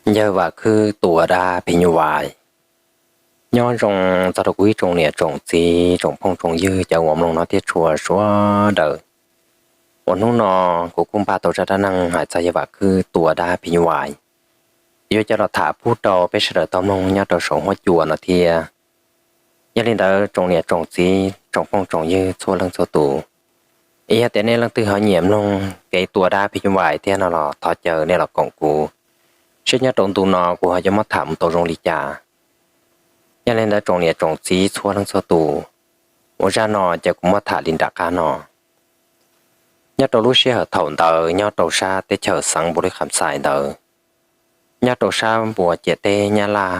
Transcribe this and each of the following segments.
Yawg Vam Khwb tua dab phim nyuj vais. Nyob zoo txog rau kuv ib tsoom niam tsoom txiv, tsoom phooj tsoom ywg, cov uas mloog no thiab txhua sawv daws. Uas hnub no kuv kuj npaj tau zaj dab neeg hais txog yawg Vam Khwb tua dab phim nyuj vais, yuav coj los tham pub rau peb sawv daws tau mloog nyob rau saum huab cua no thiab. Yog li ntawd tsoom niam tsoom txiv, tsoom phooj tsoom ywg txhua leej txhua tus, yog tias nej leej twg ho nyiam mloog kev tua dab phim nyuj vais thiab no los thov caw nej los koom kuv, seb nyob rau ntu no kuv ho yuav muab tham mus tau zoo li cas. Yog li ntawd tsoom niam tsoom txiv txhua leej txhua tus, ua zaj no ces kuv muab tham li nram qab no. Nyob rau lub sij hawm thaum ntawd nyob rau sab teb chaws xeev Npaus Lis Kham Xais ntawd, nyob rau sab npuas ciam teb Nyab Laj,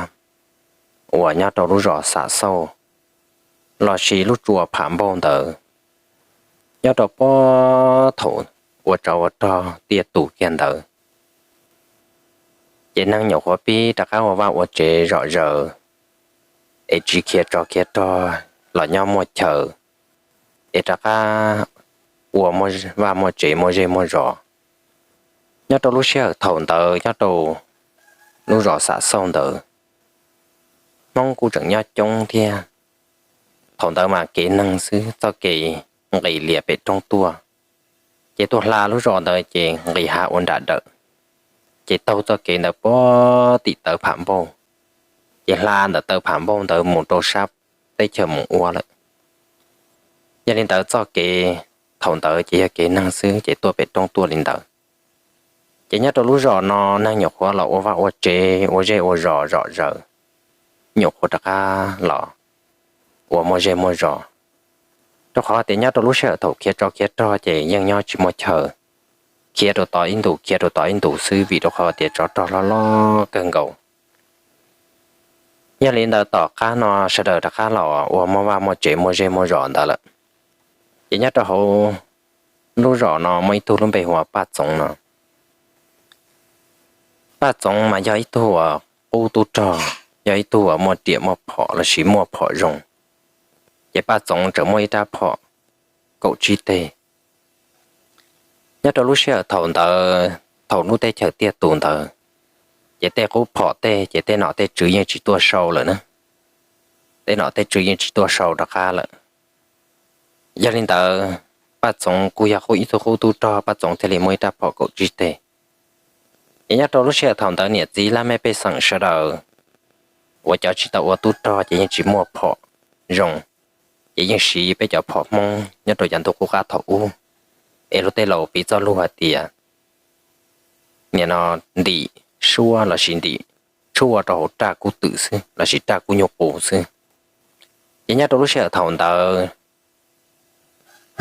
uas nyob rau lub zos Xam Xauj lossis lub tsua Pham Npauj ntawd, nyob rau puag thaum ua tsov ua rog tiaj tus kiag ntawd, ces neeg nyuam qhuav pib rov qab ua vaj ua tsev zom zaws, es tsis khiav tsov khiav rog los nyob muaj chaw, es rov qab ua vaj muaj tsev muaj zej muaj zos. Nyob rau lub sij hawm thaum ntawd nyob rau lub zos Xam Xauj ntawd, Hmoob kuj tseem nyob coob thiab. Thaum ntawd mas kev neeg xwb, txoj kev nqis lias pem roob tuaj, ces tuaj hla lub zos ntawd ces nqis hav ua nram dawm, ces taug txoj kev ntawd puag tim taw Pham Npauj, ces hla ntawm taw Pham Npauj ntawd mus rau sab teb chaws Moos Ua lawm. Yog li ntawd txoj kev thaum ntawd ces yog kev neeg xwb ces tuaj pem roob tuaj li ntawd. Ces nyob rau lub zos no neeg nyuam qhuav los ua vaj ua tsev ua zej ua zos zom zaws, nyuam qhuav rov qab los ua muaj zej muaj zos, rau qhov tias nyob rau lub sij hawm thaum khiav tsov khiav rog ces yeej nyob tsis muaj chaw, khiav rau tom ib ntus khiav rau tom ib ntus xwb vim rau qhov tias tsov rog loj loj kawg nkaus. Yog li ntawd tom qab no sawv daws rov qab los ua muaj vaj muaj tsev muaj zej muaj zos ntawd lawm. Ces nyob rau hauv lub zos no muaj ib tug lub npe hu ua Paj Txoov no. Paj Txoov mas yog ib tug uas qub tub rog, yog ib tug uas muaj riam muaj phom lossis muaj phom zoo, ces Paj Txoov tseem muaj ib rab phom kaum tsib teg. Nyob rau lub sij hawm thaum ntawd, thaum lub teb chaws tiaj tus ntawd, ces tej qub phom tej ces tej nom tej tswv yeej tsis tuaj sau lawm na, tej nom tej tswv yeej tsis tuaj sau rov qab lawm. Yog li ntawd, Paj Txoov kuj yog qub ib tug qub tub rog, Paj Txoov thiaj li muaj ib rab phom kaum tsib teg. Ces nyob rau lub sij hawm thaum ntawd niam txiv laj mej pej xeem sawv daws uas cov tsis tau ua tub rog ces yeej tsis muaj phom zoo, ces yeej siv peb cov phom Hmoob nyob rau cov ntu qub qab thaum ub, es luag tej laus piv txoj lus hais tias nim no ntim suab lossis ntim tshuaj rau hauv raj kub twm xwb lossis raj kub nyuj qus xwb. Ces nyob rau lub sij hawm thaum ntawd,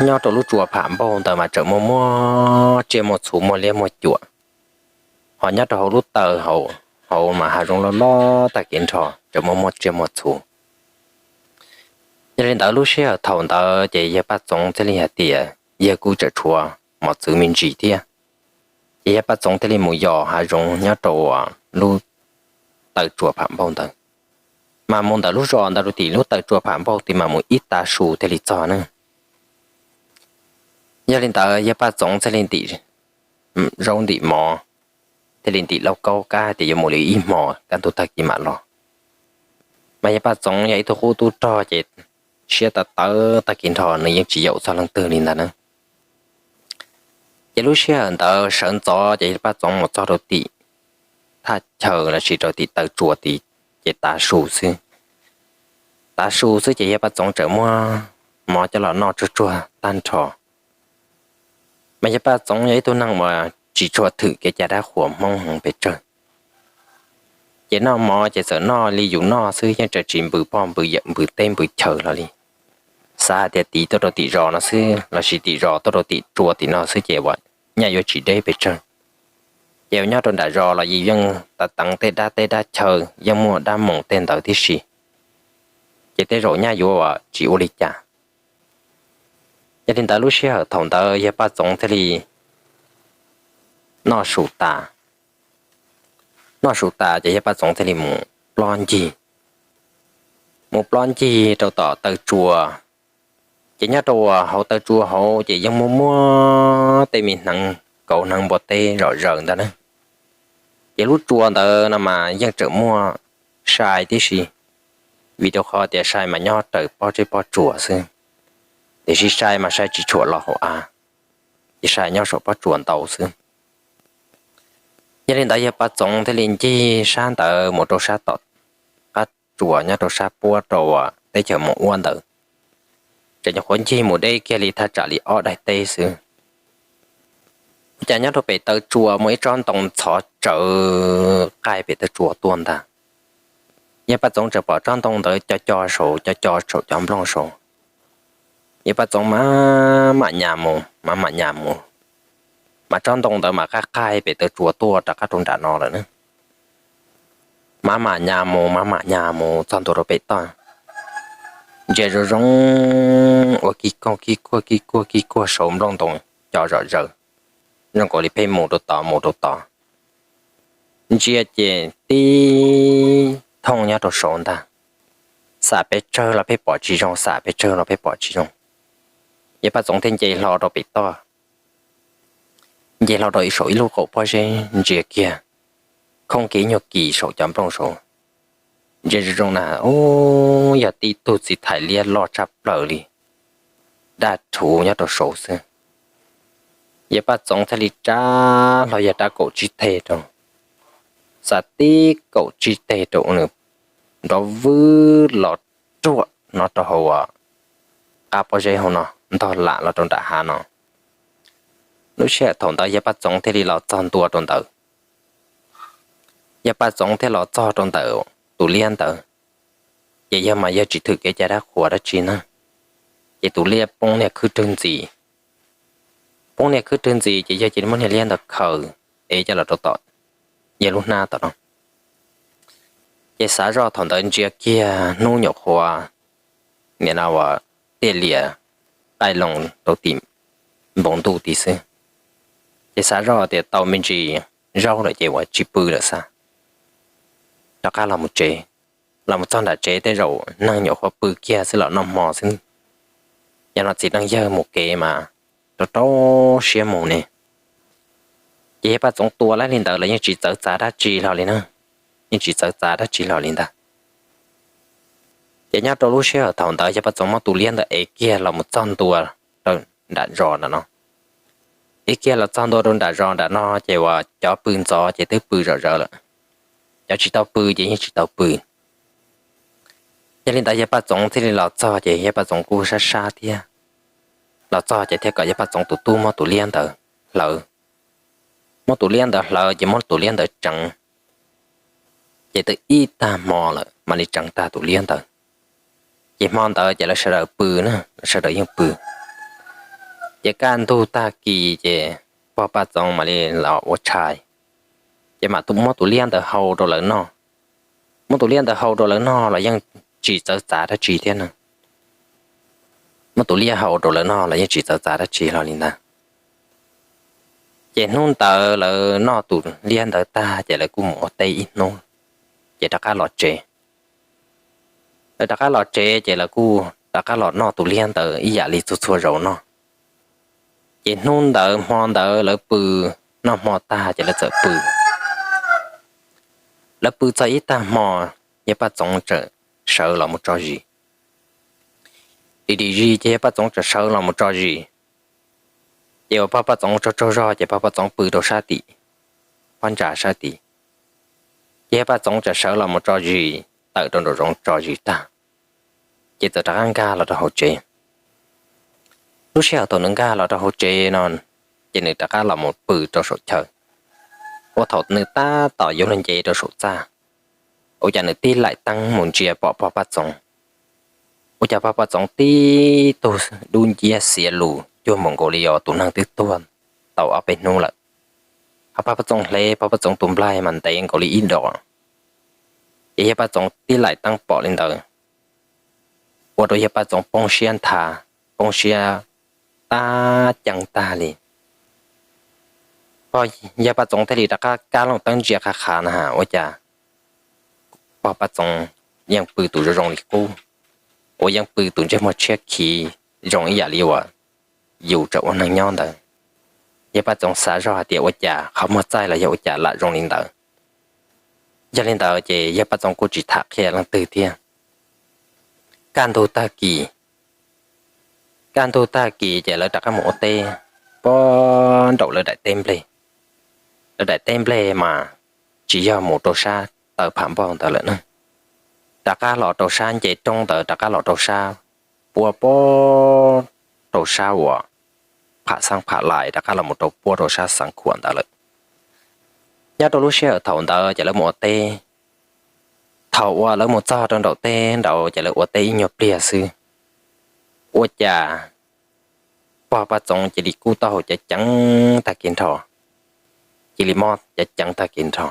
nyob rau lub tsua Pham Npauj ntawd mas tseem muaj muaj tsiaj muaj txhu muaj liab muaj cuam, ho nyob rau hauv lub taw hauv mas hav zoov loj loj tag kev nrho tseem muaj muaj tsiaj muaj txhu. Yog li ntawd lub sij hawm thaum ntawd ces yawg Paj Txoov thiaj li hais tias yawg kuj tseem tshuav mos txwv me ntsis thiab, ces yawg Paj Txoov thiaj li mus yos hav zoov nyob rau lub taw tsua Pham Npauj ntawd, mas mus ntawm lub zos ntawd rau tim lub taw tsua Pham Npauj tid mas mus ib tav su thiaj li txog na. Yog li ntawd yawg Paj Txoov thiaj li ntim zaub ntim mov, thiaj li ntim lauj kaub kab hais tias yuav mus li ib hmos kaj ntug tag kis mam los. Mas yawg Paj Txoov yog ib tug qub tub rog ces siab tawv tawv tag kis nrho nws yeej tsis yaum txog leej twg li ntag na. Ces lub sij hawm ntawd sawv ntxov ces yawg Paj Txoov mus txog rau tim thaj chaw lossis rau tim taw tsua tid, ces tav su xwb. Tav su xwb ces yawg Paj Txoov tseem muab mov coj los noj tsuag tsuag tag nrho. Mas yawg Paj Txoov yog ib tug neeg uas tsis tshua thwm kev cai dab qhuas Hmoob heev pes tsawg, ces noj mov ces txawm noj li yus noj xwb, yeej tsis npws poj npws yawm npws teb npws chaw hlo li. Xav hais tias tiv tuaj rau tim zos no xwb lossis tim zos tuaj rau tim tsua tim no xwb ces uas nyaj yuav tsis deb pes tsawg. Ces uas nyob rau nram zos los yus yeej tav teev tej dab teb dab chaw, yeej muaj dab moos tej ntawd tib si, ces tej zaum nyaj yuav tsis ua li cas. Yog li ntawd lub sij hawm thaum ntawd yawg Paj Txoov thiaj li noj su tas. Noj su tas ces yawg Paj Txoov thiaj li mus plob ncig, mus plob ncig rau tom taw tsua. Ces nyob rau uas hauv taw tsua hauv ces yeej muaj muaj tej me hneev kauv hneev npua teb zom zaws ntag na. Ces lub tsua ntawd no mas yeej tseem muaj sai tib si, vim rau qhov tias sai mas nyob raws pob zeb pob tsuas xwb, tiam sis sai mas sai tsis tshuam los hauv av, ces sai nyob saum pob tsuas ntau xwb. Yog li ntawd yawg Paj Txoov thiaj li ncig sab ntawd mus rau sab tom qab tsuas nyob rau sab puab rau teb chaws Moos Uab ntawd, tseem nyuam qhuav ncig mus deb kiag li thaj tsam li ob daim teb xwb. Ua cas nyob rau pem taw tsuas muaj ib tsob ntoo ntxhov tsawv qaij pem taw tsuas tuaj ntag. Yawg Paj Txoov tseem pom tsob ntoo ntawd co co saum co co saum cov nplooj saud. Yawg Paj Txoov mam mam nyas mus mam mam nyas mus, mas tsob ntoo ntawd mam qaij qaij pem taw tsuas tuaj rov qab rau nram no lawm na. Mam mam nyas mus mam mam nyas mus txog ntua rau pem toj, ntsia zoo zoo ua kig kuag kig kuag kig kuag kig kuag saum nplooj ntoo co zom zaws, zoo nkaus li pheej mus rau tod mus rau tod. Ntsia ces tib thooj nyob rau saud ntag, xam pes tsawg los pheej pom tsis zoo, xam pes tsawg los pheej pom tsis zoo. Yawg Paj Txoov thiaj nce hlo rau pem toj, nce hlo rau ib saum ib lub qaum pob zeb ntsia kiag, khoob kiag ib nyuag kis saum cov nplooj saud. Ntsia zoo zoo na, ub, yog tib tug txiv thais liab loj tshaj plaws li, daj rhuv nyob rau saud xwb. Yawg Paj Txoov thiaj li rab hlo yawg rab kaum tsib teg rau, xa tib kaum tsib teg rau nws, nrov vwb los ruam no rau hauv qab pob zeb hauv no, ntog lam los rau nram hav no. Lub sij hawm thaum ntawd yawg Paj Txoov thiaj li los txog ntua rau ntawd. Yawg Paj Txoov thiaj los txog rau ntawm tus liab ntawd, ces yawg mas yawg tsis thwm kev cai dab qhuas dab tsi na, ces tus liab poob niag khwb rwg ntxiv. Poob niag khwb rwg ntxiv ces yawg cia li muab niag liab ntawd khaws es coj los rau tom yawg lub hnab tom no. Ces xav zoj thaum ntawd ntsia kiag hnub nyuam qhuav nim no uas tiaj lias qaij loo rau tim npoo ntuj tid xwb, ces xav zoj tias tau me ntsis zaub lawm ces uas tsis pw lawm xwb, rov qab los mus tsev. Los mus txog nram tsev tej zaum neeg nyuam qhuav pw kiag xwb los noj hmo xwb, yog no txiv neej yawg mus kev mas rau rau siab mus ne. Ces yawg Paj Txoov tua li ntawd los yeej tsis txawv txav dab tsi hlo li na, yeej tsis txawv txav dab tsi hlo li ntag. Ces nyob rau lub sij hawm thaum ntawd yawg Paj Txoov muab tus liab ntawd ev kiag los mus txog ntua rau nram zos nram no. Ev kiag los txog ntua rau nram zos nram no ces uas cov pw ntxov ces twb pw zom zaws lawm, cov tsis tau pw ces yeej tsis tau pw. Yog li ntawd yawg Paj Txoov thiaj li los txog ces yawg Paj Txoov kuj sab sab thiab, los txog ces thiaj kom yawg Paj Txoov tus tub muab tus liab ntawd hlawv. Muab tus liab ntawd hlawv ces muab tus liab ntawd tseev, ces twb ib tag hmo lawm mam li tseev tag tus liab ntawd. Ces hmo ntawd ces lawv sawv daws pw na, lawv sawv daws yeej pw. Ces kaj ntug tag kis ces pog Paj Txoov mam li los ua tshais, ces mam muab tus liab ntawd hau rau lawv noj. Muab tus liab ntawd hau rau lawv noj los yeej tsis txawv txav dab tsi thiab na. Muab tus liab hau rau lawv noj los yeej tsis txawv txav dab tsi hlo li ntag. Ces hnub ntawd lawv noj tus liab ntawd tag ces lawv kuj mus ua teb ib hnub, ces rov qab los tsev. Lawv rov qab los tsev ces lawv kuj rov qab los noj tus liab ntawd ib yam li txhua txhua zaus noj. Ces hnub ntawd hmo ntawd lawv pw, noj hmo tag ces lawv txawm pw. Lawv pw txog ib tag hmo, yawg Paj Txoov txawm sawv los mus tso zis. Dim dim zis ces yawg Paj Txoov txawm sawv los mus tso zis. Ces uas pog Paj Txoov tsaug tsaug zog ces pog Paj Txoov pw rau sab tim, phab ntsa sab tid. Ces yawg Paj Txoov txawm sawv los mus tso zis tawm rau nraum zoov tso zis tag, ces txawm rov qab nkag los rau hauv tsev. Lub sij hawm thaum nws nkag los rau hauv tsev no, ces nws rov qab los mus pw rau saum chaw. Ua thaum nws tab tom yuav luag nce rau saum txaj, ua cas nws tib laim teeb mus ntsia pom pog Paj Txoov. Ua cas pog Paj Txoov tib tug dub nciab xiav lus cuag npaum nkaus li yog tus neeg twb tuag tau ob peb hnub lawm. Ho pog Paj Txoov hle pog Paj Txoov tus nplaig mas ntev nkaus li ib dos. Ces yawg Paj Txoov tib laim teeb pom li ntawd, ua rau yawg Paj Txoov poob siab nthav, poob siab tab ceev tag li. Yawg Paj Txoov thiaj li rov qab kab looj teeb ntsia qha qhav na, ua cas pog Paj Txoov yeej pw tus zoo zoo li qub, uas yeej pw tus ntsej muag tshiab khiv zoo ib yam li uas yus tseem ua neeg nyob ntawd. Yawg Paj Txoov xav zoj hais tias ua cas qhov muag txaij los yog ua cas lam zoo li ntawd. Yog li ntawd ces yawg Paj Txoov kuj tsis tham qhia leej twg thiab. Kaj ntug tag kis, kaj ntug tag kis ces lawv rov qab mus ua teb puag nraum lawv daim teb nplej. Lawv daim teb nplej mas tsis yog mus rau sab taw pham npauj ntawd lawm ne, rov qab los rau sab nce roob ntawd, rov qab los rau sab puab puab rau sab uas pham xeeb pham lais, rov qab los mus rau puab rau sab xeev khuam ntawd lawm. Nyob rau lub sij hawm thaum ntawd ces lawv mus ua teb. Thaum uas lawv mus txog rau nraum teb nraud ces lawv ua teb ib nyuag pliag xwb, ua cas pog Paj Txoov cia li kub taub hau ceev ceev tag kev nrho, cia li mob ceev ceev tag kev nrho.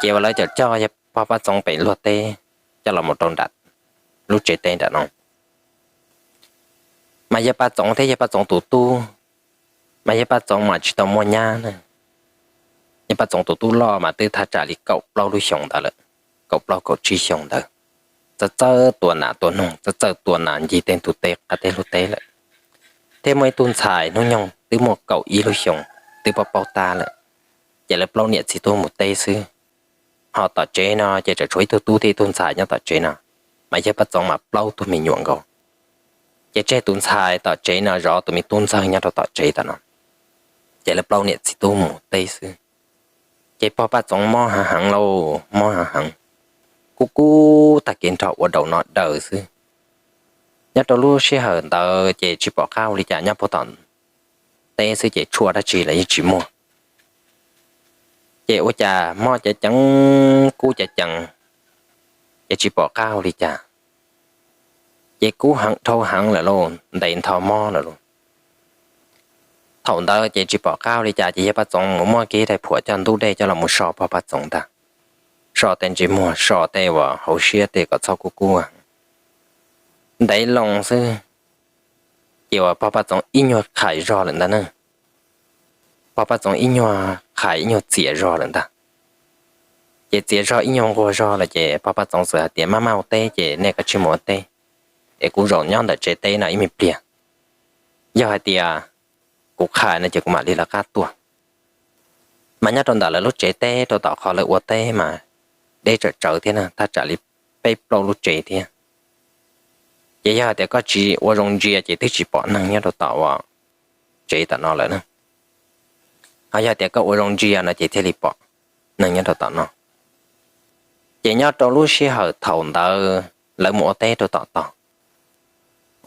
Ces uas lawv cam coj yawg pog Paj Txoov pem luag teb coj los mus rau nram lub tsev teb nram no. Mas yawg Paj Txoov thiab yawg Paj Txoov tus tub, mas yawg Paj Txoov mas tsis tau muaj nyab na. Yawg Paj Txoov tus tub loj mas twb thaj tsam li kaum plaub lub xyoo ntawd lawm, kaum plaub kaum tsib xyoo ntawd, txawj txawj tua nas tua noog, txawj txawj tua nas ncig tej ntug teb qab teb hlub teb lawm. Thiab muaj ib tug ntxhais hnub nyoog twb muaj kaum ib lub xyoo, twb paub paub tab lawm. Ces lawv plaub niam txiv tub mus teb xwb. Ho tom tsev no ces tseem tshuav ib tug tub thiab ib tug ntxhais nyob tom tsev no, mas yawg Paj Txoov mas plaub tug me nyuam nkaus. Ces tseg tus ntxhais tom tsev no zov tus me tub ntxawg nyob rau tom tsev tom no, ces lawv plaub niam txiv tub mus teb xwb. Ces pog Paj Txoov mob heev heev lauj, mob heev heev, kub kub tag kev nrho ua daus no daws xwb. Nyob rau lub sij hawm ntawd ces tsis pom qab ua li cas, nyob puag tom teb xwb ces tshuaj dab tsi los yeej tsis muaj. Ces ua cas mob ceev ceev, kub ceev ceev, ces tsis pom qab ua li cas, ces kub heev dhau heev lawm lauj, ntev ntho mob lawm lauj. Thaum ntawd ces tsis pom qab ua li cas ces yawg Paj Txoov mus muab kiag ib daim phuam coj ntub dej coj los mus so pog Paj Txoov ntag, so tej ntsej muag, so tej uas hauv siab tej kom txhob kub kub. Ntev loo xwb, ces uas pog Paj Txoov ib nyuag qhais zog lawm ntag na. Pog Paj Txoov ib nyuag qhais ib nyuag txias zog lawm ntag. Ces txias zog ib nyuag nquag zog lawm ces pog Paj Txoov txawm hais tias, maj maj ua teb ces nej kav tsij mus ua teb, es kuv zaum nyob ntawm tsev teb no ib me pliag. Yog hais tias kuv qhais no ces kuv mam li lawv qab tuaj. Mas nyob rau ntawm lawv lub tsev teb rau tom qhov lawv ua teb mas deb tsawm tsawv thiab na, thaj tsam li peb plaub lub tsev thiab. Ces yog hais tias koj tsis ua zoo ntsia ces twb tsis pom neeg nyob rau tom uas tsev tom no lawm na. Ho yog hais tias koj ua zoo ntsia no ces thiaj li pom neeg nyob rau tom no. Ces nyob rau lub sij hawm thaum ntawd lawv mus ua teb rau tom tog,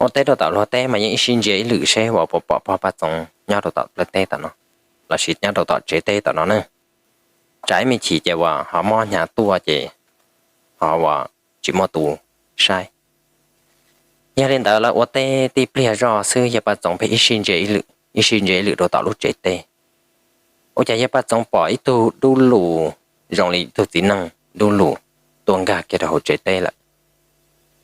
ua teb rau tom luag teb mas yeej ib sij ntsia ib lwm seb uas puas pom pog Paj Txoov nyob rau tom plawv teb tom no, lossis nyob rau tom tsev teb tom no na. Tsam ib me chim ces uas ho mob hnyav tuaj ces ho uas tsis muaj tus saib. Yog li ntawd lawv ua teb tib pliag zoj xwb, yawg Paj Txoov pheej ib sij ntsia ib lwm, ib sij ntsia ib lwm rau tom lub tsev teb. Ua cas yawg Paj Txoov pom ib tug dub lus zoo li ib tug txiv neej dub lus tuaj nkag kiag rau hauv tsev teb lawm.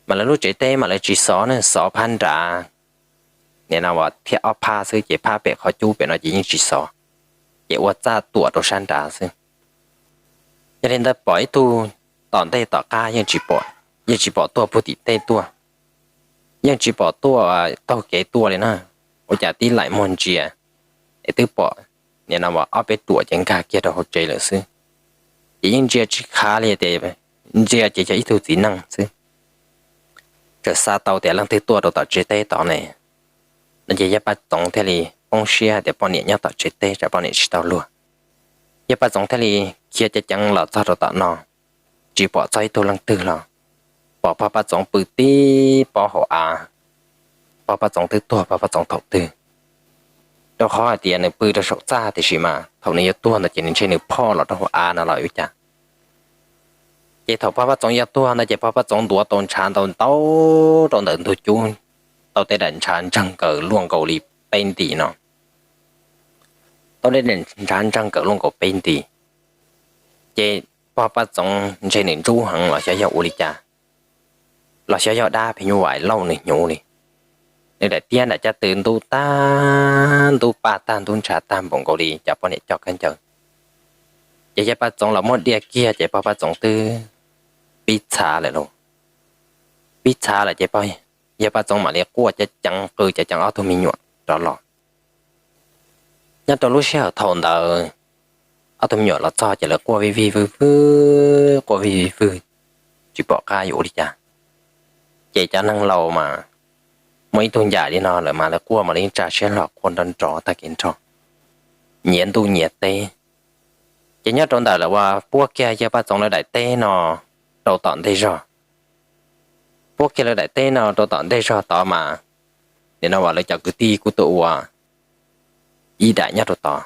Mas lawv lub tsev teb mas lawv tsis xov ne, xov phab nrad, nim no uas thiab ob phab xwb ces phab pem qhov cub pem no ces yeej tsis xov, ces ua txaj tuam rau sab nrad xwb. Yog li ntawd pom ib tug tom ntej tom qab yeej tsis pom, yeej tsis pom tuaj puag tim tej tuaj, yeej tsis pom tuaj taug kev tuaj li na. Ua cas tib laim muag ntsia es twb pom nim no uas ob peb ruam ces nkag kiag rau hauv tsev lawm xwb. Ces yeej ntsia tsis khav li tias ntsia ces yog ib tug txiv neej xwb. Txawm xav tau tias leej twg tuaj rau tom tsev teb tod ne, no ces yawg Paj Txoov thiaj li poob siab hais tias poj niam nyob tom tsev teb tsam poj niam tsis tau luag. Yawg Paj Txoov thiaj li khiav ceev ceev los txog rau tom no, tsis pom txog ib tug leej twg los, pom pog Paj Txoov pw tib pob hauv av. Pog Paj Txoov twb tuag pog Paj Txoov thaum twg? Rau qhov hais tias nws pw rau saum txaj tiam sis mas thaum nws yuav tuag ntawd ces nws ntshe nws phoj los rau hauv av no los ua cas. Ces thaum pog Paj Txoov yuav tuag ntawd ces pog Paj Txoov ntuav tau ntshav ntau ntau rau ntawm ntug cub, tau tej daim ntshav ntseeg nkaws luaj nkaus li peb nti no, tau tej daim ntshav ntseeg nkaws luaj nkaus peb nti. Ces pog Paj Txoov ntshe nws ntsub heev los xyov yog ua li cas, los xyov yog dab phim nyuj vais lauj nws hnyuv li, nws daim tiab nram caj tw ntub tag ntub paj tag ntub ntshav tag npaum nkaus li cov poj niam coj khaub ncaws. Ces yawg Paj Txoov los muab diaj kiag ces pog Paj Txoov twb pib txhav lawm lauj. Pib txhav lawm ces yawg Paj Txoov mam li quaj ceev ceev qw ceev ceev ob tug me nyuam rov los. Nyob rau lub sij hawm thaum ntawd, ob tug me nyuam los txog ces lawv quaj vij vij vwg vwg, quaj vij vij vwg, tsis pom qab yuav ua li cas. Ces cov neeg laus mas muaj ib tug ncam li no lawm mas lawv quaj mas lawv yeej tsa siab hlo quaj nrov nrov tag kev nrho, nyiav ntuj nyiav teb. Ces nyob rau ntawm lawv uas puab kiag yawg Paj Txoov lawv daim teb no rau tom ntej zog, puab kiag lawv daim teb no rau tom ntej zog tod mas, nim no uas lawv cov kwv tij kuj tuaj ua ib daim nyob rau tod,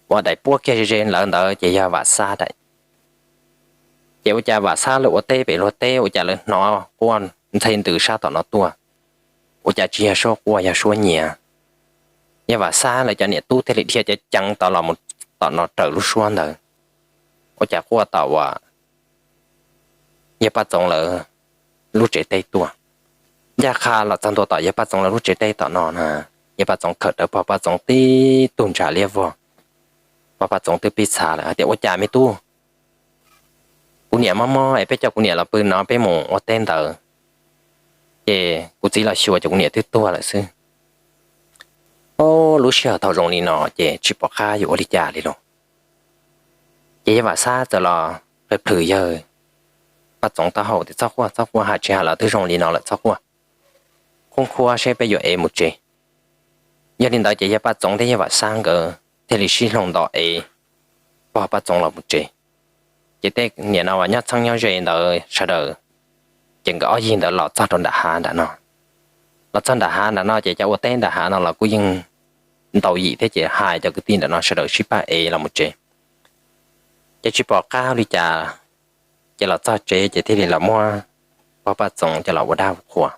ua daim puab kiag ze ze lawv ntawd ces yog Vam Xab daim. Ces ua cas Vam Xab lawv ua teb pem luag teb ua cas lawv hnov quaj ntxhe ntws sab tom no tuaj, ua cas tsis yog suab quaj yog suab nyiav. Yog Vam Xab lawv cov niam tub thiaj li dhia ceev ceev tod los mus tom no raws lub suab ntawd, ua cas quaj tom uas yawg Paj Txoov lawv lub tsev teb tuaj. Ncaj qha los txog ntua tom yawg Paj Txoov lawv lub tsev teb tom no na, yawg Paj Txoov khawm rawv pog Paj Txoov tib tug ntshav liab vog. Pog Paj Txoov twb pib txhav lawm hais tias, ua cas me tub, kuv niam mob mob es peb coj kuv niam los pw no peb mus ua teb ntawd, ces kuv txiv los xyuas ces kuv niam twb tuag lawm xwb. Ob, lub sij hawm thaum zoo li no ces tsis pom qab yuav ua li cas li lauj. Ces yawg Vam Xab txawm los plhws plhws yawg Paj Txoov taub hau tias, txhob quaj txhob quaj, hais tsis hais los twb zoo li no lawm, txhob quaj, khoob khuab seb peb yuav ev mus tsev. Yog li ntawd ces yawg Paj Txoov thiab yawg Vam Xab nkawd thiaj li sib hloov nto ev pog Paj Txoov los mus tsev. Ces tej niam no uas nyob txheeb nyob ze ntawd sawv daws, ces nkawd ob yig ntawd los txog rau nram hav nram no. Los txog nram hav nram no ces cov ua teb nram hav no los kuj yeej ntau yim thiab ces hais cov kwv tij nram no sawv daws sib pab ev los mus tsev. Ces tsis pom qab li cas, ces los txog tsev ces thiaj li los muab pog Paj Txoov coj los ua dab ua qhua.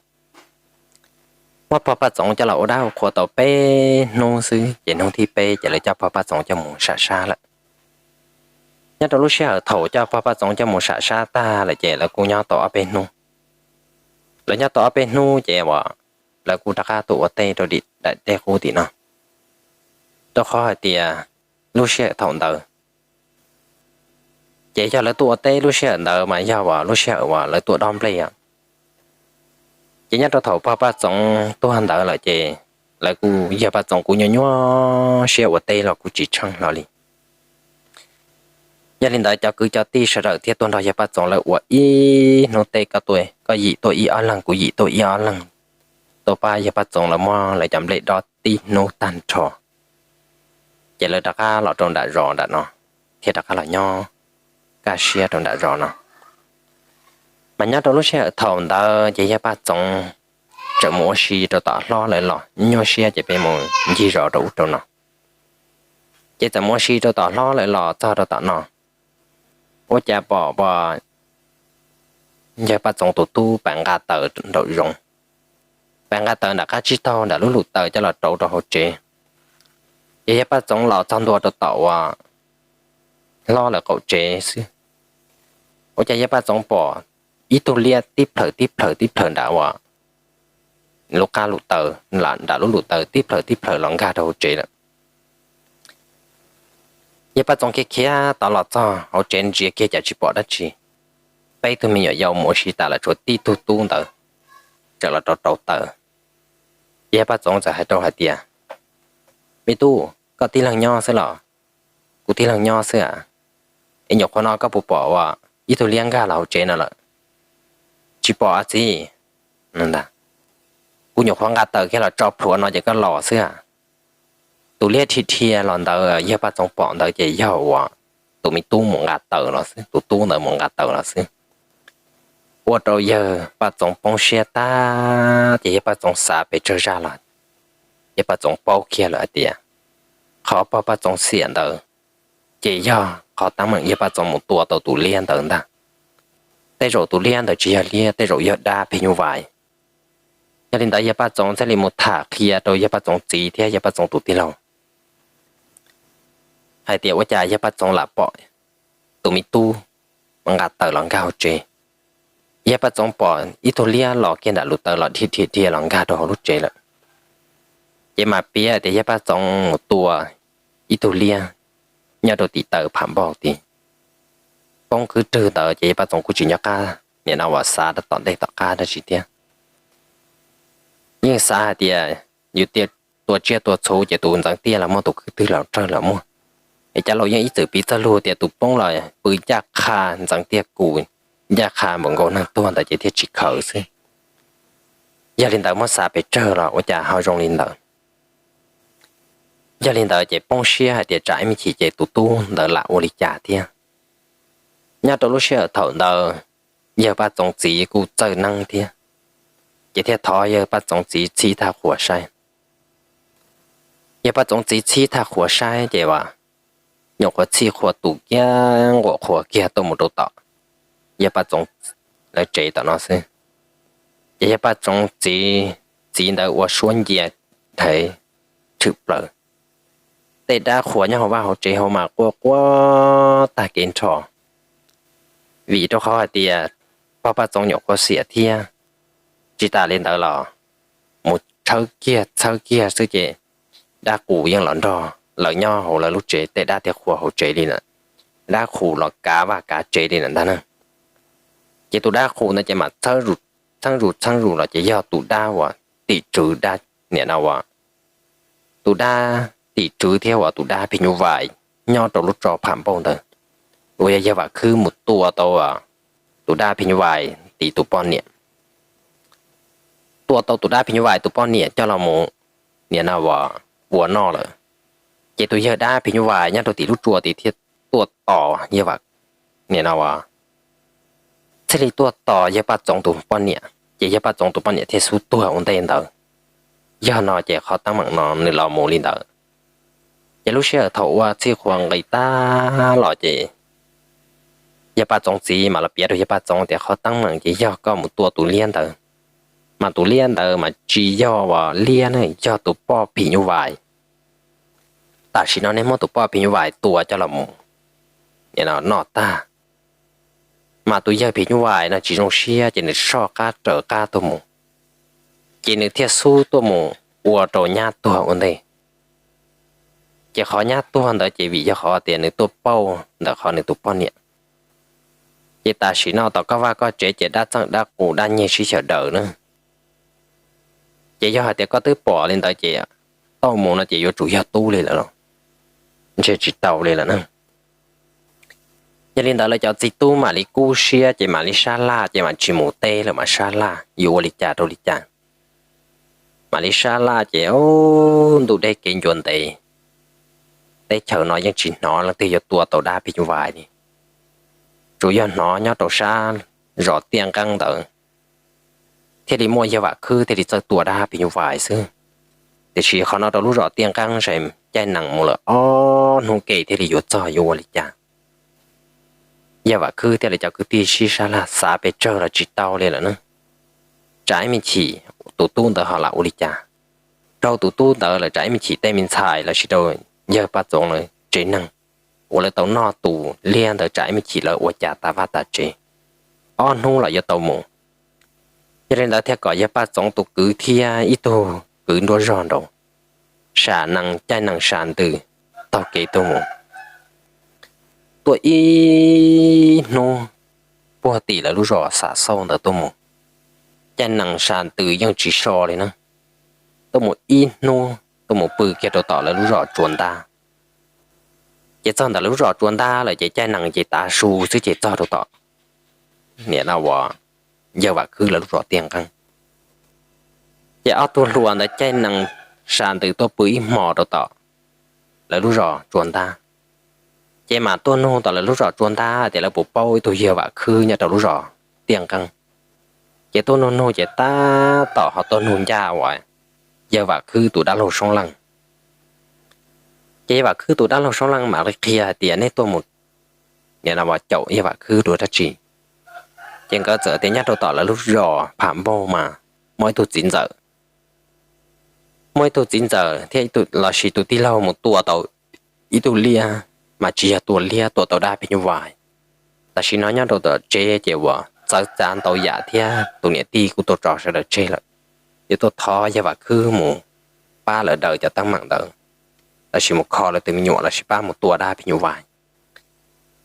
Muab pog Paj Txoov coj los ua dab ua qhua tau peb hnub xwb ces hnub thib peb ces lawv coj pog Paj Txoov coj mus sam sab lawm. Nyob rau lub sij hawm thaum coj pog Paj Txoov coj mus sam sab tag lawm ces lawv kuj nyob tau ob peb hnub. Lawv nyob tau ob peb hnub ces uas lawv kuj rov qab tuaj ua teb rau tim daim teb qub tim no, rau qhov hais tias lub sij hawm thaum ntawd ces yog lawv tuaj ua teb lub sij hawm ntawd mas yog uas lub sij hawm uas lawv tuaj dob nplej. Ces nyob rau thaum pog Paj Txoov tuag ntawd lawm ces lawv kuj, yawg Paj Txoov kuj nyuaj nyuaj siab ua teb los kuj tsis tsheej hlo li. Yog li ntawd cov kwv cov tij sawv daws thiaj tuaj nrog yawg Paj Txoov lawv ua ib hnub teb, koj yim tuaj ib ob leeg, kuv yim tuaj ib ob leeg, tuaj pab yawg Paj Txoov lawv muab lawv cov nplej dob tib hnub tag nrho. Ces lawv rov qab los rau nram zos nram no, thiaj rov qab los nyob kaj siab rau nram zos no. Mas nyob rau lub sij hawm thaum ntawd ces yawg Paj Txoov txawm mus ua si rau tom hlob lawv los, nyuaj siab ces peb mus ncig zos rau ub rau no. Ces txawm mus ua si rau tom hlob lawv los txog rau tom no, ua cas pom yawg Paj Txoov tus tub pab nqa taws nraum zoov, pab nqa taws nram qab tsib taug nram lub lub taws coj los rauv rau hauv tsev. Ces yawg Paj Txoov los txog ntua rau tom uas hlob lawv qaum tsev xwb, ua cas yawg Paj Txoov pom ib tug liab tib plhaws tib plhaws tib plhaws nram uas lub qab lub taws, nram lub lub taws tib plhaws tib plhaws los nkag rau hauv tsev lawm. Yawg Paj Txoov khiav khiav tod los txog hauv tsev ntsia kiag cas tsis pom dab tsi. Peb tug me nyuam yaus mus ua si tas lawm tshuav tib tug tub ntawd tseem los rauv rauv taws. Yawg Paj Txoov txawm hais rau hais tias, me tub, koj tib leeg nyob xwb los? Kuv tib leeg nyob xwb a. Es nyuam qhuav no koj puas pom uas ib tug liab nkag los hauv tsev no lawm? Tsis pom a txiv. Kuv nyuam qhuav nqa taws kiag los tso plhuav no ces koj los xwb a. Tus liab dhia dhia los ntawd yawg Paj Txoov pom ntawd ces yog uas tus me tub mus nqa taws los xwb, tus tub ntawd mus nqa taws los xwb. Ua rau yawg Paj Txoov poob siab tag ces yawg Paj Txoov xav pes tsawg zaj los, yawg Paj Txoov paub kiag lawm hais tias qhov pog Paj Txoov xiam ntawd ces yog qhov teeb meem yawg Paj Txoov mus tua tau tus liab ntawd ntag. Tej zaum tus liab ntawd tsis yog liab, tej zaum yog dab phem nyuj vais. Yog li ntawd yawg Paj Txoov thiaj li mus tham qhia rau yawg Paj Txoov txiv thiab yawg Paj Txoov tus tij laug hais tias ua cas yawg Paj Txoov lam pom tus me tub nqa taws los nkag hauv tsev. Yawg Paj Txoov pom ib tug liab los kiag nram lub taws los dhia dhia dhia los nkag rau hauv lub tsev lawm. Ces mam piav tias yawg Paj Txoov mus tua ib tug liab nyob rau tim taws pham npauj tid, poob kwv rwg ntawd ces yawg Paj Txoov kuj tsis nco qab nim no uas xav rau tom ntej tom qab dab tsi thiab. Yeej xav hais tias yus tua tsiaj tua txhu ces tus ntxeev tiaj los muaj, tus kwv twg los rawg los muaj, Es cov laus yeej ib txwm piv txoj lus tias tus poob los pw ncaj qha ntxeev tiag, kuv ncaj qha npaum nkaus neeg tuag ntawd ces thiaj tsis khaws xwb. Yog li ntawd muab xav pes tsawg los ua cas ho zoo li ntawd. Yog li ntawd ces poob siab hais tias tsam ib me chim ces tus tub ntawd lam ua li cas thiab. Nyob rau lub sij hawm thaum ntawd yawg Paj Txoov txiv kuj txawj neeb thiab, ces thiaj thov yawg Paj Txoov txiv txhib thaj qhuas saib. Yawg Paj Txoov txiv txhib thaj qhuas saib ces nyuam qhuav txhij qhuas tus kiag nquam qhuas kiag tuaj mus rau tom yawg Paj Txoov lawv tsev tom no xwb. Ces yawg Paj Txoov txiv, txiv ntawd ua suab ncia nthev tshwm plaws. Tej dab qhuas nyob hauv vaj hauv tsev hauv mas quaj quaj tag kev nrho, vim rau qhov hais tias pog Paj Txoov nyuam qhuav xiam thiab. Tsis tas li ntawd los mus tshawb kiag txhawb kiag xwb ces dab qus yeej los nrog lawv nyob hauv lawv lub tsev, tej dab thiaj qhuas hauv tsev li na, dab qus los kav vaj kav tsev li na ntag na. Ces tus dab qus ntawd ces mas txheeb zus txheeb zus los ces yog tus dab uas tim tswv dab, nim no uas tus dab tim tswv thiab uas tus dab phim nyuj vais nyob rau lub tso pham npauj ntawd, uas yog yawg Vam Khwb mus tua tau tus dab phim nyuj vais tim tus poj niam. Tua tau tus dab phim nyuj vais tus poj niam coj los mus, nim no uas ua noj lawm, ces tus yawg dab phim nyuj vais nyob rau tim lub tsua tim thiaj tuaj tos yawg Vam, nim no uas thiaj li tuaj tos yawg Paj Txoov tus poj niam, ces yawg Paj Txoov tus poj niam thiaj xub tuag ua ntej ntawd. Yog no ces qhov teeb meem no nws los mus li ntawd. Ces lub sij hawm thaum ua txhij qhuas nqis tag los ces yawg Paj Txoov txiv mas los piav rau yawg Paj Txoov tias qhov teeb meem ces yog koj mus tua tus liab ntawd, mas tus liab ntawd mas tsis yog uas liab ne, yog tus poj phim nyuj vais. Tam sim no nej muab tus poj phim nyuj vais tua coj los mus noj tag, mas tus yawg phim nyuj vais no tsis zoo siab ces nws soj qab raws qab tuaj mus, ces nws thiaj xub tuaj mus ua rau nyab tuag ua ntej. Ces qhov nyab tuag ntawd ces vim yog qhov tias nws tuaj pauj ntawm qhov nws tus poj niam. Ces tam sim no tom koj vaj koj tsev ces dab txeej dab qus dab nyiag sib xyaw daws na. Ces yog hais tias koj twb pom li ntawd ces tau mus no ces yuav tsum yog tub li lawm los ntshe tsis tau li lawm na. Yog li ntawd lawv cov txiv tub mam li kub siab ces mam li sab laj ces mam tsis mus teb lawm, mam sab laj yuav ua li cas rau li cas. Mam li sab laj ces ntuj deb kev ncua ntev, teb chaws no yeej tsis hnov leej twg yuav tua tau dab phim nyuj vais li. Tsuas yog hnov nyob rau sab zos Tiaj Nqeeb ntawd thiaj li muaj yawg Vam Khwb thiaj li txawj tua dab phim nyuj vais xwb. Tiam sis qhov no rau lub zos Tiaj Nqeeb ces caij nees mus lawm ob hnub ke thiaj li yuav txog yuav ua li cas. Yawg Vam Khwb thiab lawv cov kwv tij sib sab laj xav pes tsawg los tsis tau li lawm na. Tsam ib me chim tus tub ntawd ho lam ua li cas rau tus tub ntawd lawm, tsam ib me chim tej me ntxhais los sis rau yawg Paj Txoov lawv tsev neeg uas lawv tau noj tus liab ntawd tsam ib me chim lawv ua cas tas vaj tas tsev. Ob hnub los yuav tau mus. Yog li ntawd thiaj kom yawg Paj Txoov tus kwv thiab ib tug kwv nruab zog nraud sam nees caij nees sam ntws taug kev tuaj mus. Tuaj ib hnub puag tim lawv lub zos Xam Xauj ntawd tuaj mus, caij nees sam ntws yeej tsis so li na. Tuaj mus ib hnub tuaj mus pw kiag rau tom lawv lub zos Tsua Ntab. Ces txog ntawm lawv lub zos Tsua Ntab lawm ces caij nees ces tav su xwb ces txog rau tom, nim no uas yawg Vam Khwb lawv lub zos Tiaj Nqeeb. Ces ob tug hluas ntawd caij nees sam ntws tuaj pw ib hmo rau tom lawv lub zos Tsua Ntab. Ces mam tuaj nug tom lawv lub zos Tsua Ntab tias lawv puas paub ib tug yawg Vam Khwb nyob rau lub zos Tiaj Nqeeb. Ces tuaj nug nug ces tab tom ho tuaj nug ncaj uas yawg Vam Khwb tus dab laug Soob Leej. Ces yawg Vam Khwb tus dab laug Soob Leej mam li qhia hais tias nej tuaj mus, nim no uas caum yawg Vam Khwb dua dab tsi. Ces nkawd txawm tias nyob rau tom lawv lub zos Pham Npaug mas muaj ib tug txiv ntxawm, muaj ib tug txiv ntxawm thiab los sis tus tij laug mus tua tau ib tug liab, mas tsis yog tua liab, tua tau dab phim nyuj vais. Tam sim no nyob rau tom tsev ces uas txawv txav ntau yam thiab tus niam tij kuj tuaj tso sawv daws tseg lawm. Yuav tuaj thov yawg Vam Khwb mus pab lawv daws cov teeb meem ntawd, los sis mus kho lawv tus me nyuam los sis pab mus tua dab phim nyuj vais.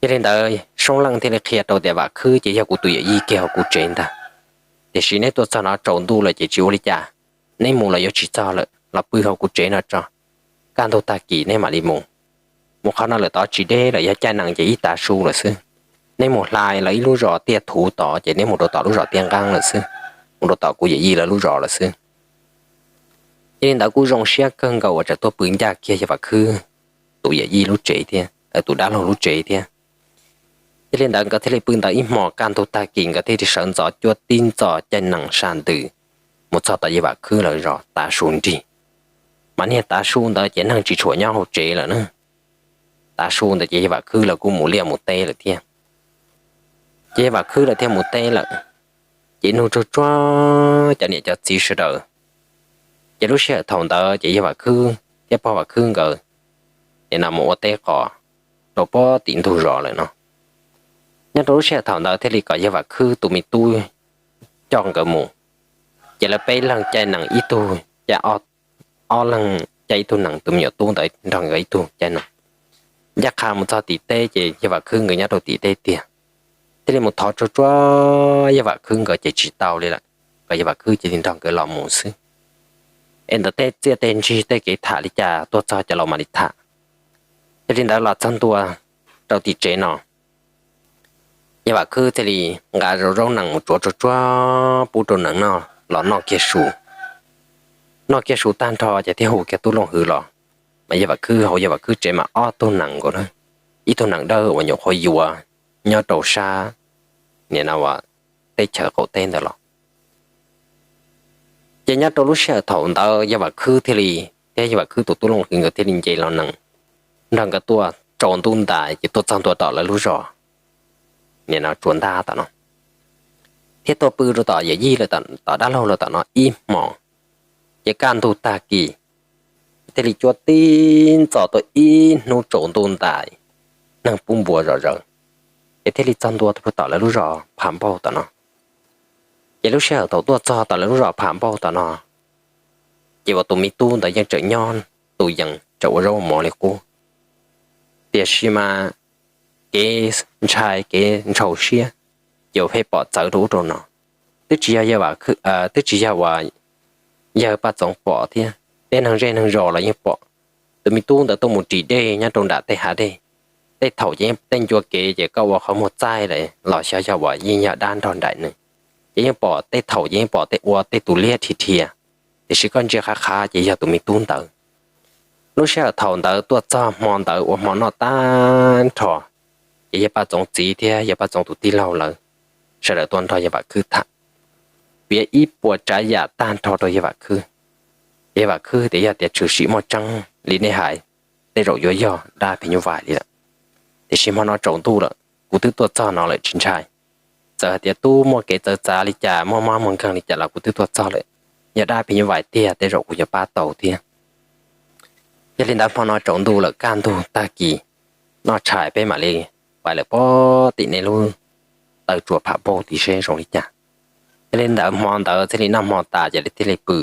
Yog li ntawd Soob Leej thiaj li qhia rau tias Vam Khwb ces yog kuv tus yawm yij kiag hauv kuv tsev ntag. Tiam sis neb tuaj txog no tsaus ntuj lawm ces tsis ua li cas, neb mus los yuav tsis txog lawm, los pw hauv kuv tsev no tso, kaj ntug tag kis neb mam li mus. mus qhov no lawm tod tsis deb lawm, yog caij nees ces ib tav su lawm xwb. Neb mus hla lawv ib lub zos tiaj thuv tod ces neb mus rau tom lub zos tiaj nqeeb lawm xwb, mus rau tom kuv yawm yij lawv lub zos lawm xwb. Yog li ntawd kuj zoo siab kawg nkaus uas tseem tuaj pw ncaj kiag yawg Vam Khwb tus yawm yij lub tsev thiab, tus dab laug lub tsev thiab. Yog li ntawd nkawd thiaj li pw ntawd ib hmos, kaj ntug tag kis nkawd thiaj li sawv ntxov cuab tib ntxov caij nees sab ntws mus txog tom yawg Vam Khwb lawv zos tav su nrig. Mas niag tav su ntawd ces neeg tsis tshua nyob hauv tsev lawm na. Tav su ntawd ces yawg Vam Khwb lawv kuj mus liaj mus teb lawm thiab. Ces yawg Vam Khwb lawv thiaj mus teb lawm, ces nug tsuag tsuag cov niam cov txiv sawv daws. Ces lub sij hawm thaum ntawd ces yawg Vam Khwb thiab pog Vam Khwb nkawd nim no mus ua teb qos rau pem tim ntug zos lawm no. Nyob rau lub sij hawm thaum ntawd thiaj li kom yawg Vam Khwb tus me tub coj nkawd mus. Ces lawv peb leeg caij nees ib tug, caij ob leeg caij ib tug nees, tus me nyuam tub ntawd nrog nkawd ib tug caij nees. Ncaj qha mus txog tim teb ces yawg Vam Khwb nkawd nyob rau tim teb tiag. Thiaj li mus thov tsuag tsuag yawg Vam Khwb nkawd ces tsis tau li lawm, kom yawg Vam Khwb cia li nrog nkawd los mus xwb. Es ntawd tej txiaj tej ntsig tej kev tham li cas tuaj txog cov laus mam li tham. Yog li ntawd los txog ntua rau tim tsev no, yawg Vam Khwb thiaj li nqa zaub nees mus tsuav tsuag tsuag pub rau nees noj los noj kiag su. Noj kiag su tag nrho ces thiaj hu kiag tub Looj Hwb los. Mas yawg Vam Khwb, hauv yawg Vam Khwb tsev mas ob tug nees nkaus, ib tug nees dawb uas nyuam qhuav yuav nyob rau sab nim no teb chaws qaum teb ntawd los. Ces nyob rau lub sij hawm thaum ntawd yawg Vam Khwb thiaj li, thiab yawg Vam Khwb tus tub Looj Hwb nkawd thiaj li nce los nees nrog nkawd tuaj tsaus ntuj ntais ces tuaj txog ntua tom lawv lub zos nim no tsuas ntab tom no, thiab tuaj pw rau tom yawm yij lawv tom dab laug lawv tom no ib hmos. Ces kaj ntug tag kis thiaj li cuab tib ntxov tuaj ib hnub tsaus ntuj ntais, neeg pub npua zom zaws, ces thiaj li txog ntua tom lawv lub zos Pham Npauj tom no. Ces lub sij hawm thaum tuaj txog tom lawv lub zos Pham Npauj tom no, ces uas tus me tub ntawd yeej tseem nyob tus yees tseem ua zaub ua mov li qub. Tiam sis mas kev ntshai kev ntshaus siab ces uas pheej pom txawv rau ub rau no. Twb tsis yog, twb tsis yog uas yawg Paj Txoov pom thiab, tej neeg zej neeg zos los yeej pom. Tus me tub ntawd tuaj mus ris dej nyob rau nram tej hav dej. Tej thaum ces tej ncua kev ces koj ua qhov muag txaij lawm los xyov yog uas yeej yog dab nrog nraim nws. Ces yeej pom tej thaum ces yeej pom tej ua tej tus liab dhia dhia, tiam sis koj ntsia qhav qhav ces yog tus me tub ntawd. Lub sij hawm thaum ntawd tuaj txog hmo ntawd ua hmo noj tag nrho, ces yawg Paj Txoov txiv thiab yawg Paj Txoov tus tij laug lawv sawv daws tuaj nrog yawg Vam Khwb tham, piav ib puas tsav yam tag nrho rau yawg Vam Khwb. Yawg Vam Khwb tias yog tias tshwm sim muaj tseeb li nej hais, tej zaum yuav yog dab phim nyuj vais li lawm. Tiam sis hmo no tsaus ntuj lawm, kuv twb tuaj txog no lawm tsis ntshai. Txawm hais tias tub muaj kev txawv txav li cas, muaj mob muaj nkeeg li cas los kuv twb tuaj txog lawm. Yog dab phim nyuj vais tiag tej zaum kuv yuav pab tau thiab. Yog li ntawd hmo no tsaus ntuj lawm, kaj ntug tag kis noj tshais peb mam li pais lawm pem tim nej lub taw tsua Pham Npauj tid seb zoo li cas. Yog li ntawd hmo ntawd thiaj li noj hmo tas ces lawv thiaj li pw.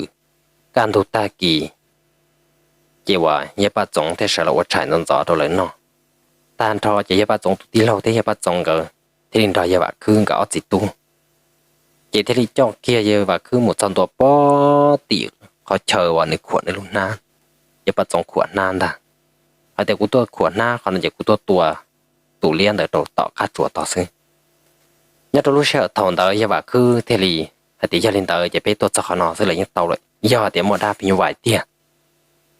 Kaj ntug tag kis ces uas yawg Paj Txoov thiaj sawv los ua tshais ntxov ntxov rau lawv noj. Tag nrho ces yawg Paj Txoov tus tij laug thiab yawg Paj Txoov nkawd thiaj li nrog yawg Vam Khwb nkawd ob txiv tub, ces thiaj li coj kiag yawg Vam Khwb mus txog ntua pem tim qhov chaw uas nws khuam nws lub hnab. Yawg Paj Txoov khuam hnab ntag, hais tias kuv tuaj khuam hnab qhov no ces kuv tuaj tua tus liab ntawd rau tom qab tsuas tod xwb. Nyob rau lub sij hawm thaum ntawd yawg Vam Khwb thiaj li hais tias yog li ntawd ces peb tuaj txog qhov no xwb los yeej tau lawm, yog hais tias muaj dab phim nyuj vais tiag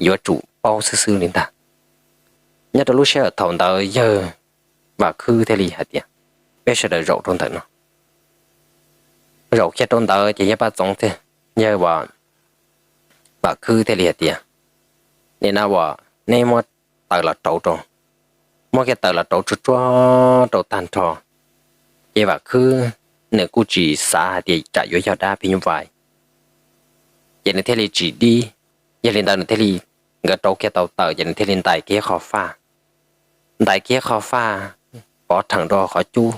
yuav tsum paub xwb xwb li ntag. Nyob rau lub sij hawm thaum ntawd yawg Vam Khwb thiaj li hais tias peb sawv daws zaum rau ntawm no. Zaum kiag rau ntawd ces yawg Paj Txoov thiab yawg Vam Khwb thiaj li hais tias, nim no uas nej muab taws los rauv rau, muab kiag taws los rauv tsuag tsuag rau tag nrho. Ces Vam Khwb nws kuj tsis xav hais tias tsam yuav yog dab phim nyuj vais, ces nws thiaj li tsis dib. Yog li ntawd nws thiaj li, nkawd rauv kiag tau taws ces nws thiaj li ntais kiag qhov faj, ntais kiag qhov faj pov rhees rau qhov cub,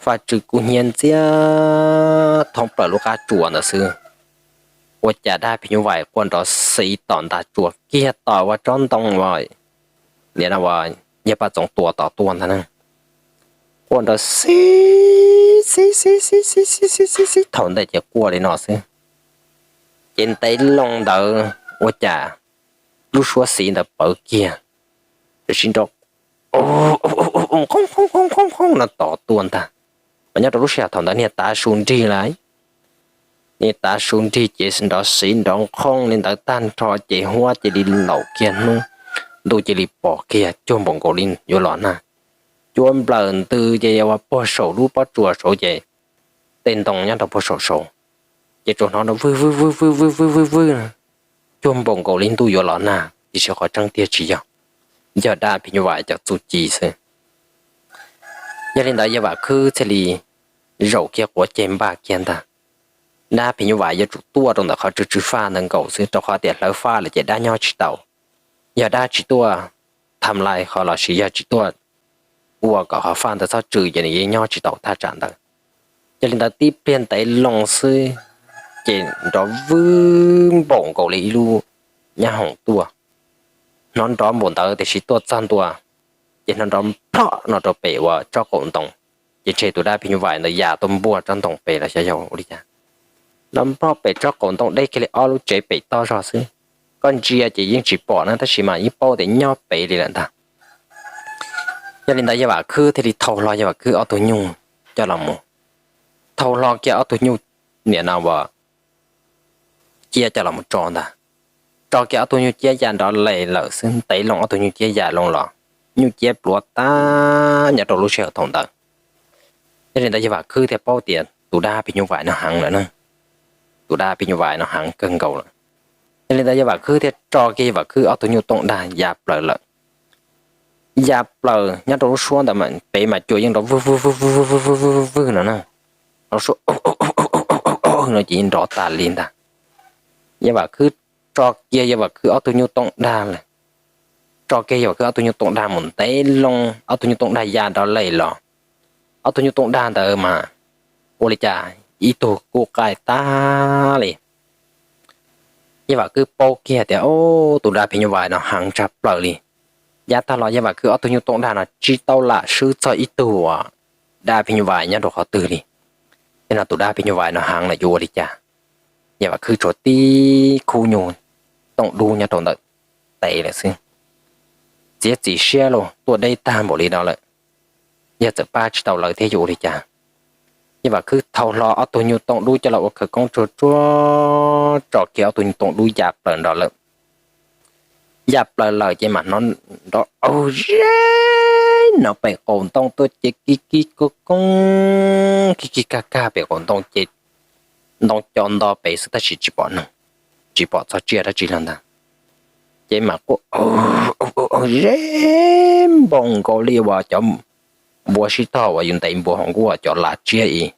faj tsw kub hnyiab ntxiag thoob plaws lub qab tsuas ntawd xwb. Ua cas dab phim nyuj vais quaj nrov xis tom ntag tsuas kiag tom uas tsob ntoo uas, nim no uas yawg Paj Txoov tua tom tuaj ntag na. Quaj nrov xib xib xib xib xib xib xib xib xib thaum ntawd ces quaj li no xwb. Ces ntev loo ntawd ua cas lub suab xis ntawd pawv kiag, tam sim nrov qoob qoob qoob qoob no tos tuaj ntag. Mas nyob rau lub sij hawm thaum ntawd niag tav su nrig lawm, niag tav su nrig ces nrov xiv nrov nqhoob li ntawd tag nrho ces huab cia li laum kiag hnub, ntuj cia li pom kiag cuag npaum nkaus li yuav los nag. Cua nplawm ntws ces ua puag saum lub pob tsuas saud ces tej ntoo nyob rau puag saum saud ces tsuas hnov vwg vwg vwg vwg vwg vwg vwg vwg, cuag npaum nkaus li ntuj yuav los nag tiam sis qhov tseeb tiag tsis yog, yog dab phim nyuj vais cov txuj ci xwb. Yog li ntawd yawg Vam Khwb thiaj li zaum kiag quav ceg npaj kiag ntag. Dab phim nyuj vais yuav tsum tuaj rau ntawm qhov tsw tsw faj ntawd nkaus xwb rau qhov tias hlawv faj lawm ces dab nyob tsis tau. Yog dab tsis tuaj tham lais qhov los sis yog tsis tuaj ua kom qhov faj ntawd txhob tsw ces nws yeej nyob tsis tau thaj tsam ntawd. Yog li ntawd tib pliag ntev loo xwb ces nrov vwg npaum nkaus li ib lub nyab hoom tuaj. Hnov nrov npaum ntawd tiam sis tuaj txog ntua ces hnov nrov nplhob no rau pem uas tsob qaum ntoo, ces ntshe tus dab phim nyuj vais ntawd ya tuaj npuaj tsob ntoo pem los xyov yog ua li cas. Nrov nplhob pem tsob qaum ntoo deb kiag li ob lub tsev pem toj zog xwb. Koj ntsia ces yeej tsis pom na tab sis mas yeej paub tias nyob pem li lawm ntag. Yog li ntawd yawg Vam Khwb thiaj li thau hlo yawg Vam Khwb ob tug nyuj coj los mus, thau hlo kiag ob tug nyuj niam no uas ciab coj los mus tso ntag. Tso kiag ob tug nyuj ciab ya nrov les lawm xwb, ntev loo ob tug nyuj ciab ya loo los nyuj ciab pluav tag nyob rau lub sij hawm thaum ntawd. Yog li ntawd yawg Vam Khwb thiaj paub tias tus dab phim nyuj vais no heev lawm na, tus dab phim nyuj vais no heev kawg nkaus lawm. Yog li ntawd yawg Vam Khwb thiaj tso kiag yawg Vam Khwb ob tug nyuj tooj dag ya plaws lawm. Ya plaws nyob rau lub suab ntawd pem mas cua yeej nrov vwg vwg vwg vwg vwg vwg no na, lub suab no ces yeej nrov tas li ntag. Yawg Vam Khwb tso kiag yawg Vam Khwb ob tug nyuj tooj dag lawm, tso kiag yawg Vam Khwb ob tug nyuj tooj dag mus ntev loo ob tug nyuj tooj dag ya nrov les los, ob tug nyuj tooj dag ntawd mas ua li cas ib tug kuj qaij tag li. Yawg Vam Khwb paub kiag tias tus dab phim nyuj vais no heev tshaj plaws li. Yav tag los yawg Vam Khwb ob tug nyuj tooj dag no tsis tau lam swb txog ib tug uas dab phim nyuj vais nyob rau qhov twg li. Tej no tus dab phim nyuj vais no heev lawm yuav ua li cas? Yawg Vam Khwb tshuav tib khub nyuj tooj dub nyob rau ntawm tes lawm xwb. Txiav txim siab los tuaj deb tag npaum li no lawm, yog txawm pab tsis tau lawv thiab yuav ua li cas? Yawg Vam Khwb thau hlo ob tug nyuj tooj dub coj los ua khawv koob tsuag tsuag tso kiag ob tug nyuj tooj dub ya plaws nrov lawm. Ya plaws lawm ces mam hnov nrov aug zeb no pem qaum ntoo tuaj ces kib kib koj koob kib kib kag kag pem qaum ntoo ces ntoo co nto pem xwb tab sis tsis pom neeg, tsis pom txog tsiaj dab tsi los ntag. Ces mam quaj aug zeb npaum nkaus li uas cov npua sib tog uas yus ntes npua hauv nkuaj cov lav tsiab ib,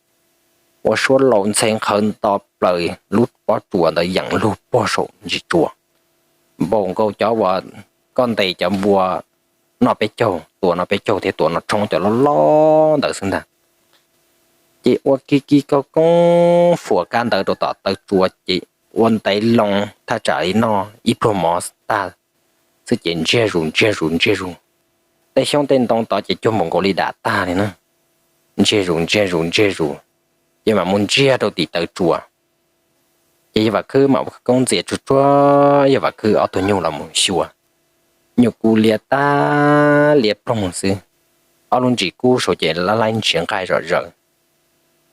ua suab laus ntxhe nqhawv nto plaws lub pob tsuas ntawd yeem lug puag saum ntsis tsuas, npaum nkaus cov uas koj ntes cov npua noj peb caug, tua noj peb caug thiab tua noj tshoob cov loj loj ntawd xwb ntag. Ces ua kib kib koj koob fuam kab ntawd rau tom taw tsua ces ua ntev loo thaj tsam li noj ib pluag mov tag xwb ces ntsiag zus ntsiag zus ntsiag zus. Tej xyoob tej ntoo tod ces cuag npaum nkaus li dam tag li na, ntsiag zus ntsiag zus ntsiag zus, ces mam mus ntsiag rau tim taw tsua. Ces yawg Vam Khwb mam ua khawv koob ntxias tsuag tsuag yawg Vam Khwb ob tug nyuj los mus xyuas, nyuj kub liab tag liab ploog xwb, ob lub ntsis kub saud ces lab laib ntsiav nqaij zom zaws.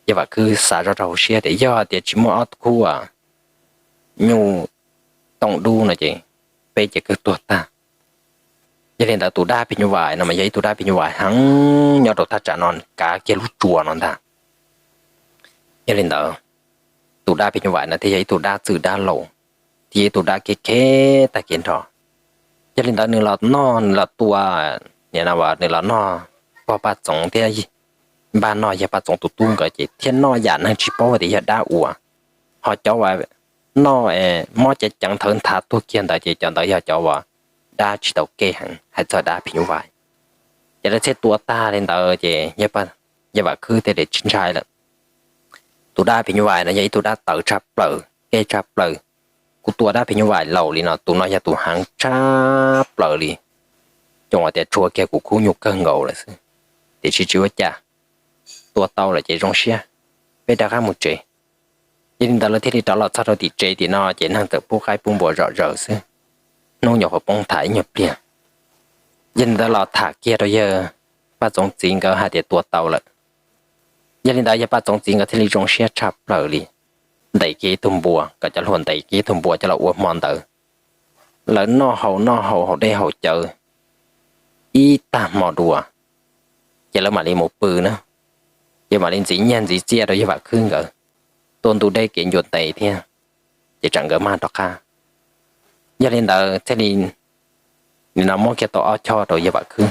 Yawg Vam Khwb xav zoj rau hauv siab tias yog tias tsis muaj ob khub nyuj tooj dub no ces peb ces kawg tuag tag. Yog li ntawd tus dab phim nyuj vais no mas yog ib tug dab phim nyuj vais heev nyob rau thaj tsam no kav kiag lub tsua no ntag. Yog li ntawd tus dab phim nyuj vais no thiaj yog ib tug dab txwj dab laus, thiab yog ib tug dab kev khev tag kev nrho. Yog li ntawd nws los noj nws los tua, nim no nws los noj pog Paj Txoov thiab npaj noj yawg Paj Txoov tus tub nkawd ces thiaj noj yam neeg tsis paub tias yog dab ua. Ho cov uas noj mob ceev ceev nthawv nthav tuag kiag ntawd ces cov ntawd yog cov uas dab tsis tau kev heev hais txog dab phim nyuj vais. Ces lawv thiaj tua tag li ntawd ces yawg Vam Khwb thiaj li tsis ntshai lawm. Tus dab phim nyuj vais no yog ib tug dab tawv tshaj plaws kev tshaj plaws. Kuv tua dab phim nyuj vais laus li no tus no yog tus heev tshaj plaws li. Xyov tias tshuav kiag kuv khub nyuj kawg nkaus lawm xwb, tiam sis tsis ua cas, tua tau lawm ces zoo siab, peb rov qab mus tsev. Yog li ntawd lawv thiaj li rov los txog rau tim tsev tim no ces neeg txawm pub qaib pub npua zom zaws xwb. Hnub nyuam qhuav poob nthav ib nyuag pliag. Yog li ntawd los tham kiag rau yawg Paj Txoov txiv nkawd hais tias tua tau lawm. Yog li ntawd yawg Paj Txoov txiv nkawd thiaj li zoo siab tshaj plaws li, ntes kiag ib tug npua, kom cov hluas ntes kiag ib tug npua coj los ua hmo ntawd. Lawv noj haus noj haus haus dej haus cawv ib tag hmo dua, ces lawv mam li mus pw na. Ces mam li ntxiv nyiaj ntxiv txiaj rau yawg Vam Khwb nkawd, tua ntu dej kev ncua tes thiab, ces tsam nkawd mag rov qab. Yog li ntawd thiaj li nim no muab kiag tau ob choj rau yawg Vam Khwb.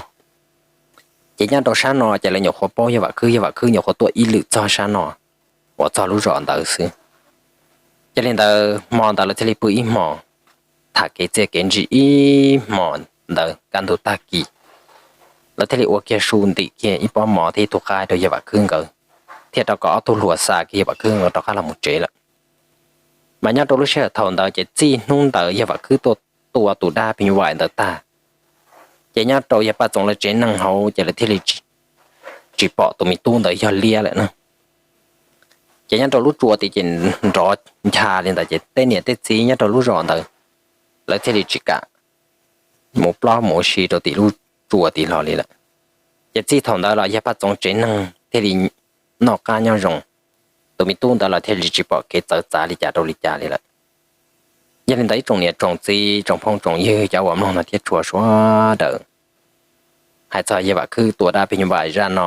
Ces nyob rau sab no ces lawv nyuam qhuav paub yawg Vam Khwb, yawg Vam Khwb nyuam qhuav tuaj ib lwm txog sab no uas txog lub zos ntawd xwb. Yog li ntawd hmo ntawd lawv thiaj li pw ib hmo, tham kev txiaj kev ntsig ib hmo ntawd kaj ntug tag kis, lawv thiaj li ua kiag su ntim kiag ib pob mov thiab ib tug qaib rau yawg Vam Khwb nkawd, thiaj rau kom ob tug hluas xa kiag yawg Vam Khwb nkawd rov qab los mus tsev lawm. Mas nyob rau lub sij hawm thaum ntawd ces txij hnub ntawd yawg Vam Khwb tuaj tua tus dab phim nyuj vais ntawd tag, ces nyob rau yawg Paj Txoov lawv tsev neeg hauv ces lawv thiaj li tsis pom tus me tub ntawd yog liab lawm na. Ces nyob rau lub tsua tid ces nrov ncha li ntawd ces tej niam tej txiv nyob rau lub zos ntawd lawv thiaj li tsis kam mus plob mus ua si rau tim lub tsua tid hlo li lawm. Ces txij thaum ntawd los yawg Paj Txoov tsev neeg thiaj li noj qab nyob zoo, tus me tub ntawd los thiaj li tsis pom kev txawv txav li cas rau li cas li lawm. Yog li ntawd ib tsoom niam tsoom txiv tsoom phooj tsoom ywg cov uas mloog no thiab tshua sawv daws, hais txog yawg Vam Khwb tua dab phim nyuj vais zaj no,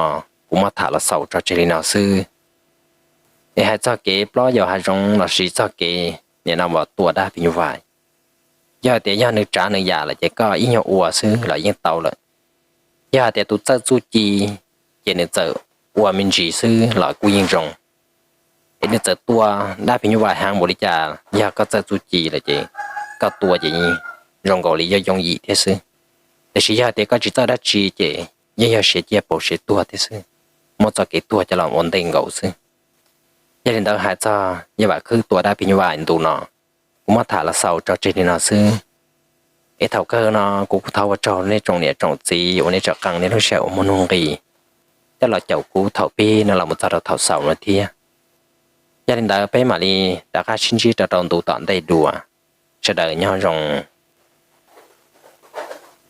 kuv muab tham los xaus tso tseg li no xwb. Es hais txog kev plob yau hav zoov los sis txog kev nim no uas tua dab phim nyuj vais, yog hais tias yog nws tsav nws yam lawm ces koj ib nyuag ua xwb los yeej tau lawm. Yog hais tias tus txawj txuj ci ces nws txawm ua me ntsis xwb los kuj yeej zoo. Es nws txawm tua dab phim nyuj vais heev npaum li cas, yog koj txawj txuj ci lawm ces koj tua ces zoo nkaus li yooj yooj yim thiab xwb. Tiam sis yog hais tias koj tsis txawj dab tsi ces yeej yog siav ciaj pauv siav tuag thiab xwb, muab txoj kev tuag coj los ua ntej nkaus xwb. Yog li ntawd hais txog yawg Vam Khwb tua dab phim nyuj vais ntu no, kuv muab tham los xaus tso tseg li no xwb. Es thaum kawg no kuv kuj thov ua tsaug nej tsoom niam tsoom txiv uas nej tseem qee nej lub sij hawm uas muaj nuj nqis coj los caum kuv thaum pib no los mus txog rau thaum xaus no thiab. Yog li ntawd peb mam li rov qab sib ntsib rau rau ntu tom ntej dua. Sawv daws nyob zoo.